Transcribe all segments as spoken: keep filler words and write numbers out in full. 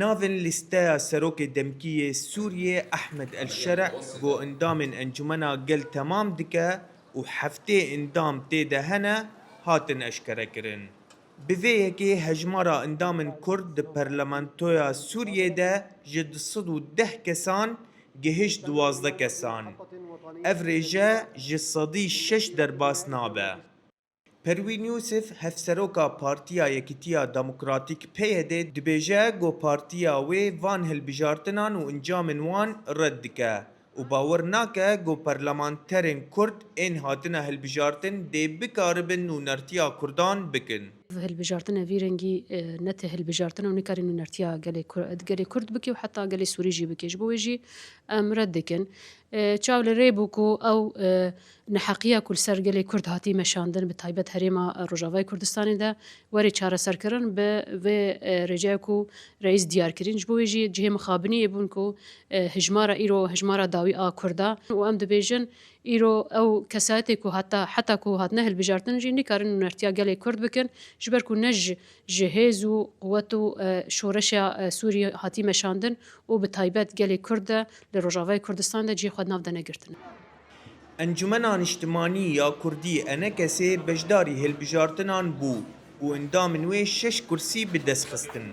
Navên lîsteya serokê demkî yê Sûriyê Ehmed El Şereh ku endamên Encûmena Gel temam dike û heftê endam tê de hene, hatin eşkerekirin. Bi vê yekê hejmara endamên Kurd di Parlamentoya Sûriyê de ji du sed û deh kesan gihişt duwazdeh kesan. Ev rêje ji sedî şeş derbas nabe. Perwîn Yûsif, hevseroka Partiya Yekîtiya Demokratîk P Y D, dibêje ku partiya wê van hilbijartinan û encamên wan red dike û bawer nake ku parlamenterên Kurd ên hatine hilbijartin dê bikaribin nûnertiya Kurdan bikin. Hilbijartine vî rengî, e, ne tê hilbijartin û nikarî nûnertiya gelê Kur-, gelê Kurd bike û heta gelê Sûrî jî bike. Ji bo wê jî em red dikin. E, çaw li rê bû ku ew, e, neheqiya ku li ser gelê Kurd hatî meşandin, bi taybet herêma Rojavayê Kurdistanê de, were çareserkirin bi vê, e, rêceya ku reîs diyar kirîn. Ji bo wê jî cihê mixabiniyê bûn ku, e, hijmara îro, hijmara dawî a Kurda û em dibêjin, îro ew kesayetê ku heta, heta ku hatine hilbijartin jî nikarin nûnertiya gelê Kurd bikin, ji ber ku ne ji, ji hêz û quwet û, e, şoreşa, e, Sûrî hatî meşandin û bi taybet gelê Kurd de li Rojavayê Kurdistan de cihê xwe di nav de negirtine. Encûmena Niştimanî ya Kurdî, ENKSê, beşdarî hilbijartinan bû û endamên wê şeş kursî bi dest xistin.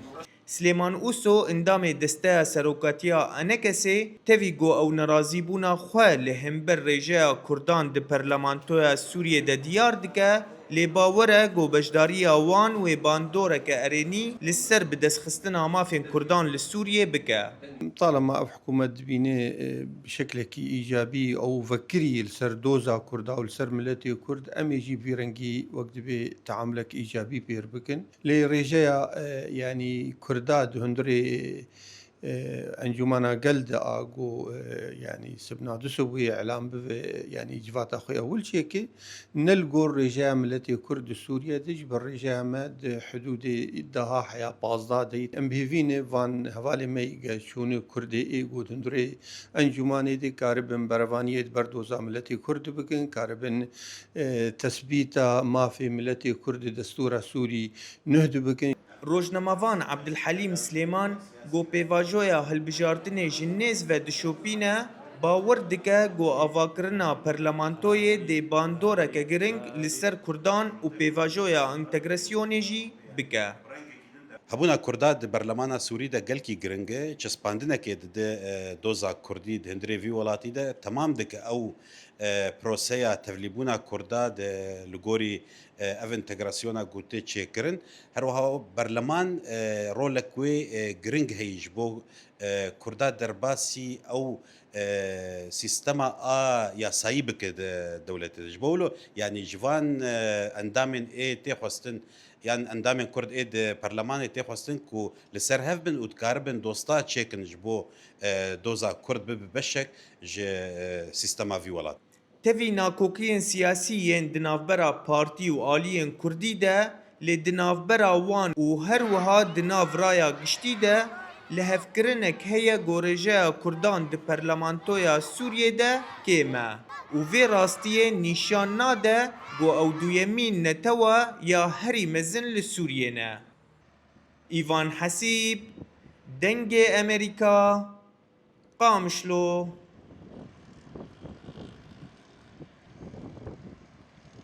Silêman Ûso, endamê Desteya Serokatiya ENKSê, tevî ku ew nerazîbûna xwe li hember rêjeya Kurdan di Parlamentoya Sûriyê de diyar dike, lê bawer e ku beşdariya wan wê bandoreke erênî li ser bidestxistina mafên Kurdan li Sûriyê bike. Talema ev hikûmet dibîne, e, bi şeklekî îcabî ew vekirî li ser doza Kurda û li ser miletê Kurd, em ê jî bi vî rengî wek dibê teamulek îcabî pêr bikin. Lê rêjeya, e, yanî Kurda di hundirê, e, Encûmena Gel de a ku, e, yanî sibna du sibûyê elan bibe, yanî civata xwe ya wil çêke, ne li gor rêjeya miletê Kurd di Sûriye de, ji ber rêjeya me di hidûdê deha heya pazdeh de. Em bi hêvî ne van hevalê me ge çûne Kurdê ê ku di hundirê encûmanê de karibin berevaniyê di ber doza miletê Kurd de bikin, karibin, e, tesbîta mafê miletê Kurd di destûra Sûrî nuh de bikin. Rojnamevan Ebdulhelîm Silêman, ku pêvajoya hilbijartinê ji nêz ve dişopîne, bawer dike ku avakirina parlamentoyê dê bandoreke giring li ser Kurdan û pêvajoya entegrasyonê jî bike. Hebûna Kurda di berlemana Sûrî de gelkî giring e, çespandinekê dide, e, doza Kurdî di hundirê vî welatî de, temam dike ew, e, proseya tevlîbûna Kurda de li gorî, e, ev entegrasyona ku tê çêkirin. Her wiha berleman, e, rolek wê, e, giring heyî ji bo, e, Kurda derbasî ew, e, sîstema a yasayî bike di dewletê de. Ji bo wilo, yanî ji van, e, endamên ê tê xwestin, yan endamên Kurd ê di perlemanê tê xwestin ku li ser hev bin û dikaribin dosta çêkin ji bo, e, doza Kurd bibe beşek ji, e, sîstema vî welat. Tevî nakokiyên siyasî yên di navbera partî û aliyên Kurdî de, lê di navbera wan û her wiha di nav raya giştî de, lihevkirinek heye ku rêjeya Kurdan di Parlamentoya Sûriyê de kêm e û vê rastiyê nîşan nade ku ew duyemîn netewe ya herî mezin li Sûriyê ne. Îvan Hesîb, Dengê Emerîka, Qamişlo.